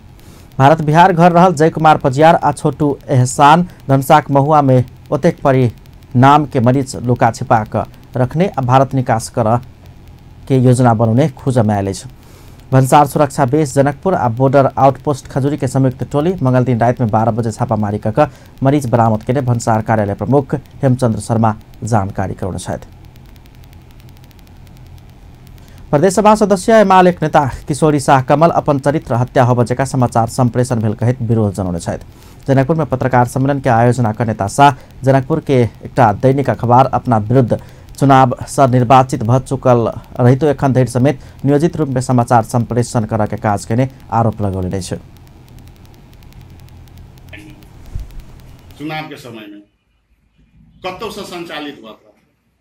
भारत बिहार घर रहल जयकुमार पजियार आ छोटू एहसान धनुषाक महुआ में ओतेक परी नाम के मरीच लुका छिपा क रखने आ भारत निकास कर के योजना बनाउने खोज में आयल अछि। भन्सार सुरक्षा बेस जनकपुर आ बॉर्डर आउटपोस्ट खजुरी के संयुक्त टोली मंगल दिन रात में 12 बजे छापामारी क मरीज बरामद केने भन्सार कार्यालय प्रमुख हेमचंद्र शर्मा जानकारी करौने छथि। प्रदेशसभा सदस्य एमाले नेता किशोरी शाह कमल अपन चरित्र हत्या होबय जका समाचार संप्रेषण भेल कहैत विरोध जनौने छथि। जनकपुर में पत्रकार सम्मेलन के आयोजना कर नेता शाह जनकपुर के एकटा दैनिक अखबार अपना विरुद्ध चुनाव से निर्वाचित भ चुकल रहितो एखन धरि समेत नियोजित रूप में समाचार संप्रेषण करऽ के काज केने आरोप लगौने अछि। चुनाव के समय में कतौ से संचालित भऽ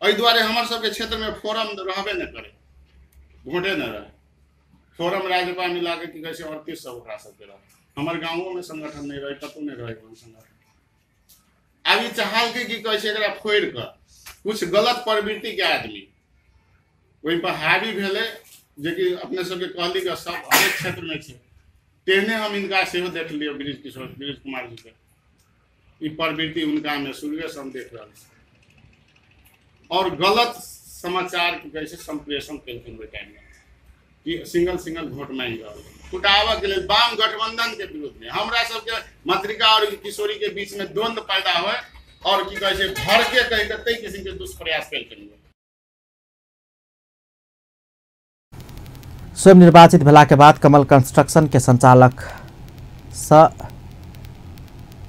एहि दुआरे हमर सबके क्षेत्र में फोरम रहबे न करे, वोटे न रहे, फोरम राजपा मिला के की कहै छै 3800 ओकरा सबके रहे। हमर गाँवो में संगठन नहीं रहे, कतौ नहीं रहे कोनो संगठन। आब ई चाहलकै की कहै छै एकरा फोड़ि कऽ कुछ गलत प्रवृत्ति के आदमी ओहि पर हावी भेलै, जेकि अपने सबके कहली कि सब हरेक क्षेत्र में छै। तेहने हम हिनका सेहो देखलियै ब्रिज किशोर ब्रिज कुमार जी के ई प्रवृत्ति हुनका में शुरुए से हम देख रहल छी। और गलत समाचार की कहै छै संप्रेषण केलखिन ओहि टाइम में कि सिंगल सिंगल वोट मांगि रहल फुटाबऽ के लेल वाम गठबंधन के विरुद्ध में हमरा सबके मातृका और किशोरी के बीच में द्वंद्व पैदा हुए और की कहै छै भड़के कहि के ताहि किसिम के दुष्प्रयास केलखिन। स्वयं निर्वाचित भेला के बाद कमल कंस्ट्रक्शन के संचालक स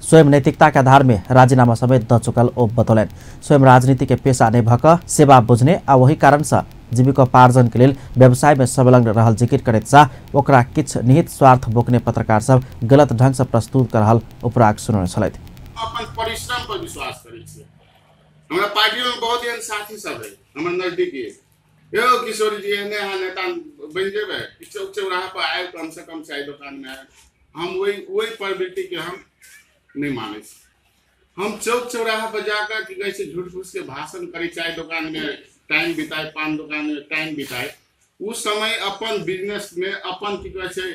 स्वयं नैतिकता के आधार में राजीनामा समेत द चुकल ओ बतौलनि। स्वयं राजनीति के पेशा नहि भऽ कऽ सेवा बुझने आ वही कारण से जीविकोपार्जन के लेल व्यवसाय में संलग्न रहल जिक्र करैत शाह ओकरा किछु निहित स्वार्थ बोकने पत्रकार सब गलत ढंग से प्रस्तुत कर रहल उपराग सुनौने छलथि। अपन परिश्रम पर विश्वास करै छियै। हमरा पार्टी में बहुत एहन साथी सब है हमर नजदीकी, यौ किशोरी जी एहने अहाँ नेता बनि जेबै, चौक चौराहा पर आयब कम से कम चाय दुकान में आयब। हम वही प्रवृत्ति के हम नहीं मानै छी। हम चौक चौराहा पर जाकर की कहै छै झूठ फूस के भाषण करी, चाय दुकान में टाइम बिताए, पान दुकान में टाइम बिताए, उस समय अपन बिजनेस में अपन की कहै छै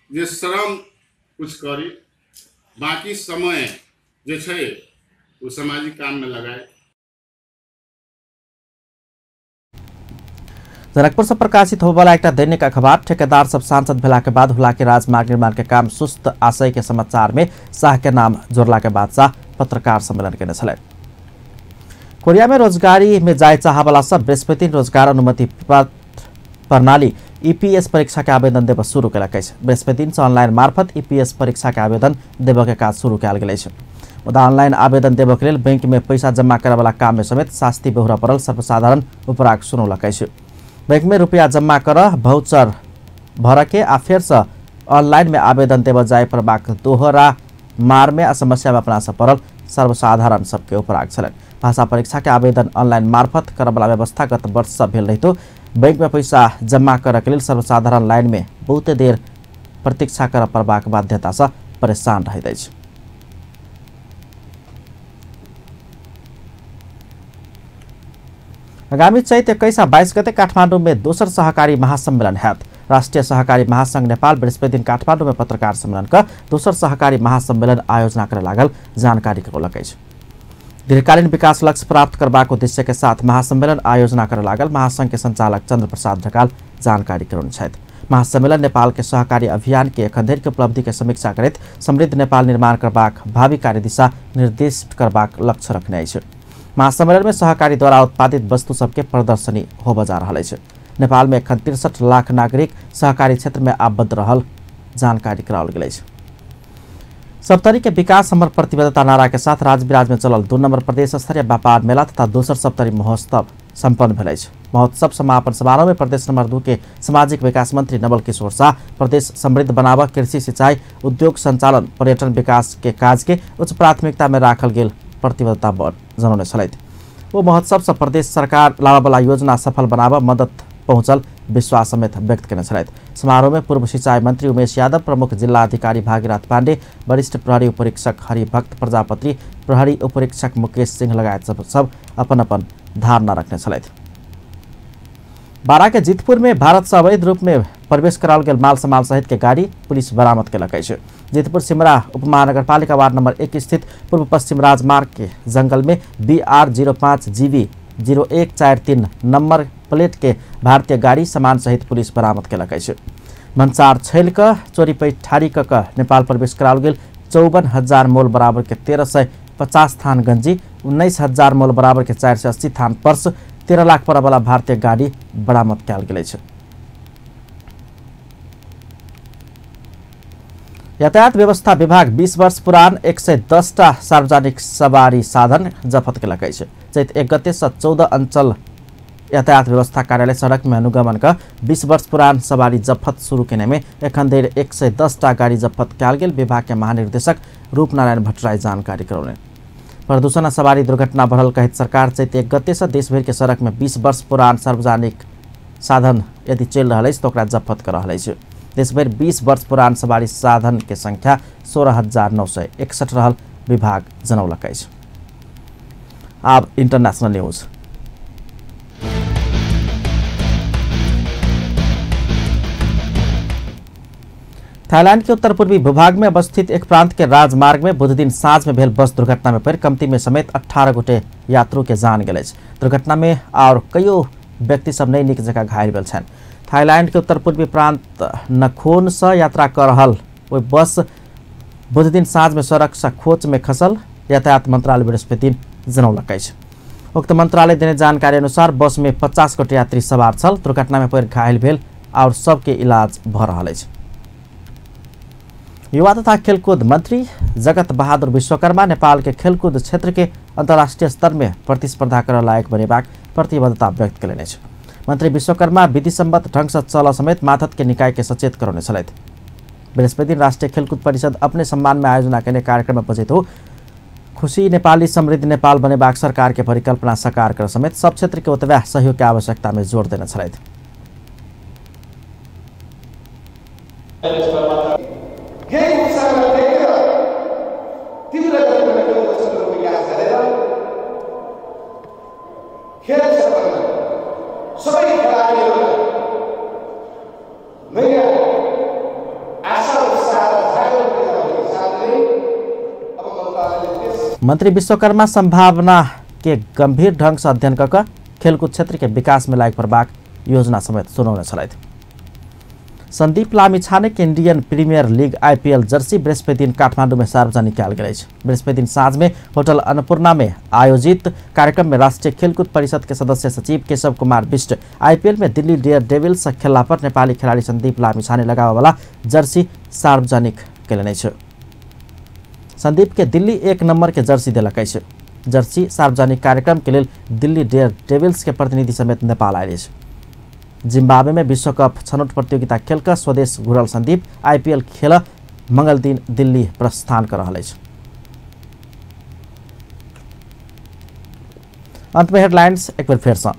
जे श्रम कुछ करी, बाकी समय जे छै ओ सामाजिक काम में लगाए। जनकपुर से प्रकाशित होबला एक दैनिक अखबार ठेकेदार सब सांसद भेला के बाद हुलाकी राजमार्ग निर्माण के काम सुस्त आशय के समाचार में शाह के नाम जोड़ला के बाद शाह पत्रकार सम्मेलन केने छलनि। कोरिया में रोजगारी में जाय चाहवाला सब बृहस्पति रोजगार अनुमति पत्र प्रणाली ईपीएस परीक्षा के आवेदन देबऽ शुरू केलक अछि। बृहस्पति से ऑनलाइन मार्फत ईपीएस परीक्षा के आवेदन देबऽ के काज शुरू कयल गेल अछि। मुदा ऑनलाइन आवेदन देबऽ के लेल बैंक में पैसा जमा करऽवला काम में समेत शास्ति बेहुरा पड़ल सर्वसाधारण उपराग सुनौलक अछि। बैंक में रुपया जमा कर भौचर भर के आ फेर से ऑनलाइन में आवेदन देबऽ जाय पड़बाक दोहरा मार में आ समस्या में अपना से पड़ल सर्वसाधारण सबके उपराग छलनि। भाषा परीक्षा के आवेदन ऑनलाइन मार्फत करऽवला व्यवस्था गत वर्ष से भेल रहितो बैंक में पैसा जमा करऽ के लेल सर्वसाधारण लाइन में बहुते देर प्रतीक्षा करऽ पड़बाक बाध्यता से परेशान रहैत अछि। आगामी चैत 21 आ 22 गते काठमाडौँ में दोसर सहकारी महासम्मेलन हैत। राष्ट्रिय सहकारी महासंघ नेपाल बृहस्पति दिन काठमाडौँ में पत्रकार सम्मेलन क दोसर सहकारी महासम्मेलन आयोजना करे लागल जानकारी करौलक अछि। दीर्घकालीन विकास लक्ष्य प्राप्त करबाक उद्देश्य के साथ महासम्मेलन आयोजना करे लागल महासंघ के संचालक चंद्र प्रसाद ढकाल जानकारी करौने छथि। महासम्मेलन नेपाल के सहकारी अभियान के एखन धरि के उपलब्धि के समीक्षा करैत समृद्ध नेपाल निर्माण करबाक भावी कार्यदिशा निर्देशित करबाक लक्ष्य रखने अछि। महासम्मेलन में सहकारी द्वारा उत्पादित वस्तु सबके प्रदर्शनी होबय जा रहल अछि। नेपाल में एखन 63 लाख नागरिक सहकारी क्षेत्र में आबद्ध रहल जानकारी कराओल गेल अछि। सप्तरी के विकास हमर प्रतिबद्धता नारा के साथ राजविराज में चलल 2 नंबर प्रदेश स्तरीय व्यापार मेला तथा दोसर सप्तरी महोत्सव सम्पन्न भेल अछि। महोत्सव समापन समारोह में प्रदेश नंबर 2 के सामाजिक विकास मंत्री नवल किशोर शाह प्रदेश समृद्ध बनाबऽ, कृषि, सिंचाई, उद्योग संचालन, पर्यटन विकास के काज के उच्च प्राथमिकता में राखल गेल प्रतिबद्धता जनौने छलथि। ओ महोत्सव से प्रदेश सरकार लाबऽवला योजना सफल बनाबऽ मदद पहुँचल विश्वास समेत व्यक्त केने छलथि। समारोह में पूर्व सिंचाई मंत्री उमेश यादव, प्रमुख जिला अधिकारी भागीरथ पांडे, वरिष्ठ प्रहरी उपरीक्षक हरिभक्त प्रजापति, प्रहरी उपरीक्षक मुकेश सिंह लगायत सब अपन अपन धारणा रखने छलथि। बारा के जितपुर में भारत से अवैध रूप में प्रवेश कराओल गेल माल सामान सहित के गाड़ी पुलिस बरामद केलक अछि। जितपुर सिमरा उपमहानगरपालिका वार्ड नंबर 1 स्थित पूर्व पश्चिम राजमार्ग के जंगल में BR 05 GB 0143 number plate के भारतीय गाड़ी सामान सहित पुलिस बरामद केलक अछि। भन्सार छैल कऽ चोरी पैठारी कऽ नेपाल प्रवेश कराओल गेल 54,000 मोल बराबर के 1350 थान गंजी, 19,000 मोल बराबर के 480 थान पर्स, 13 लाख पर वाला भारतीय गाड़ी बरामद कयल गेल अछि। यातायात व्यवस्था विभाग 20 वर्ष पुरान 110 टा सार्वजनिक सवारी साधन जफत केलक अछि। चैत 1 गते से 14 अंचल यातायात व्यवस्था कार्यालय सड़क में अनुगमन क 20 वर्ष पुरान सवारी जफत शुरू केने में एखन धरि 110 टा गाड़ी जफत कयल गेल विभाग के महानिर्देशक रूपनारायण भट्टराई जानकारी करौलनि। प्रदूषण आ सवारी दुर्घटना बढ़ल कहैत सरकार चैत 1 गते से देशभरि के सड़क में 20 वर्ष पुरान सार्वजनिक साधन यदि चलि रहल अछि तऽ ओकरा जफत कऽ रहल अछि। देशभरि 20 वर्ष पुरान सवारी साधन के संख्या 16,961 रहल विभाग जनौलक अछि। आब इंटरनेशनल न्यूज। थाईलैंड के उत्तर पूर्वी भूभाग में अवस्थित एक प्रांत के राजमार्ग में बुध दिन साँझ में भेल बस दुर्घटना में पड़ि कमती में समेत 18 गोटे यात्रु के जान गेल अछि। दुर्घटना में और कईयो व्यक्ति सब नहीं नीक जगह घायल भेल छनि। थाईलैंड के उत्तर पूर्वी प्रांत नखोन से यात्रा कर रहल ओहि बस बुध दिन साँझ में सड़क से खोच में खसल यातायात मंत्रालय बृहस्पति दिन जनौलक अछि। उक्त मंत्रालय देने जानकारी अनुसार बस में 50 गोटे यात्री सवार छल। दुर्घटना में पड़ि घायल भेल और सबके इलाज भ रहल अछि। युवा तथा खेलकूद मंत्री जगत बहादुर विश्वकर्मा नेपाल के खेलकूद क्षेत्र के अंतर्राष्ट्रीय स्तर में प्रतिस्पर्धा कर लायक बनेबाक प्रतिबद्धता व्यक्त कयलनि अछि। मंत्री विश्वकर्मा विधि सम्मत ढंग से चल समेत माथत के निकाय के सचेत करौने छलथि। बृहस्पति दिन राष्ट्रीय खेलकूद परिषद अपने सम्मान में आयोजना कयने कार्यक्रम में बजैत हो खुशी नेपाली समृद्ध नेपाल बनेबाक सरकार के परिकल्पना साकार कर समेत सब क्षेत्र के ओतबे सहयोग के आवश्यकता में जोर देने छलथि। मंत्री विश्वकर्मा संभावना के गंभीर ढंग से अध्ययन कऽ खेलकूद क्षेत्र के विकास में लागि पड़बाक योजना समेत सुनौने छलथि। संदीप लामिछाने के Indian Premier League IPL jersey बृहस्पति दिन काठमांडू में सार्वजनिक कयल गेल अछि। बृहस्पति दिन साँझ में होटल अन्नपूर्णा में आयोजित कार्यक्रम में राष्ट्रीय खेलकूद परिषद के सदस्य सचिव केशव कुमार बिष्ट आईपीएल में दिल्ली डेयर डेविल्स खेलला पर नेपाली खेलाड़ी संदीप लामिछाने लगाबऽवाला जर्सी सार्वजनिक कयलनि अछि। संदीप के दिल्ली 1 नंबर के जर्सी देलक अछि। जर्सी सार्वजनिक कार्यक्रम के लेल दिल्ली डेयर डेविल्स के प्रतिनिधि समेत नेपाल आयल अछि। जिम्बाब्वे में विश्वकप छनौट प्रतियोगिता खेल कऽ स्वदेश घुरल संदीप आईपीएल खेल मंगल दिन दिल्ली प्रस्थान कर रहल अछि। अंत में हेडलाइंस एक बेर फेर सँ।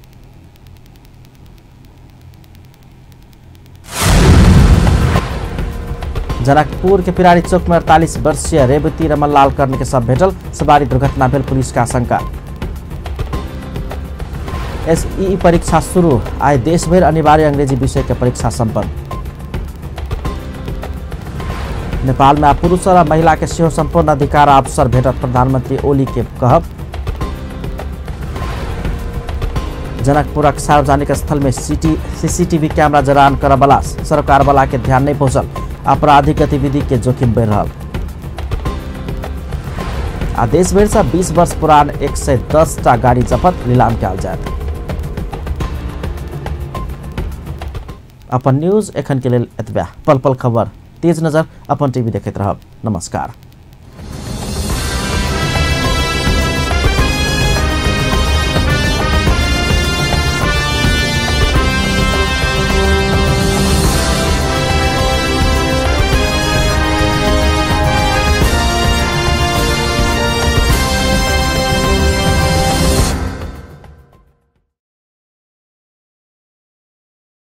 जनकपुर के पिरारी चौक में 48 वर्षीय रेवती रमनलाल कर्ण के शव भेटल। सवारी दुर्घटना भेल पुलिस का आशंका। एसईई परीक्षा शुरू, आइ देशभरि अनिवार्य अंग्रेजी विषय के परीक्षा संपन्न। नेपाल में पुरुष और महिला के सेहो संपूर्ण अधिकार आ अवसर भेटत, प्रधानमंत्री ओली के कहब। जनकपुरक सार्वजनिक स्थल में सीसीटीवी कैमरा जड़ान करबला सरकारवाला के ध्यान नहीं पहुंचल, आपराधिक गतिविधि के जोखिम बढ़ रहा। आ देशभरि से 20 वर्ष पुरान 110 टा गाड़ी जब्त, नीलाम कयल जायत। अपन न्यूज एखन के लेल एतबे। पल पल खबर तेज नजर अपन टीवी देखैत रहब। नमस्कार।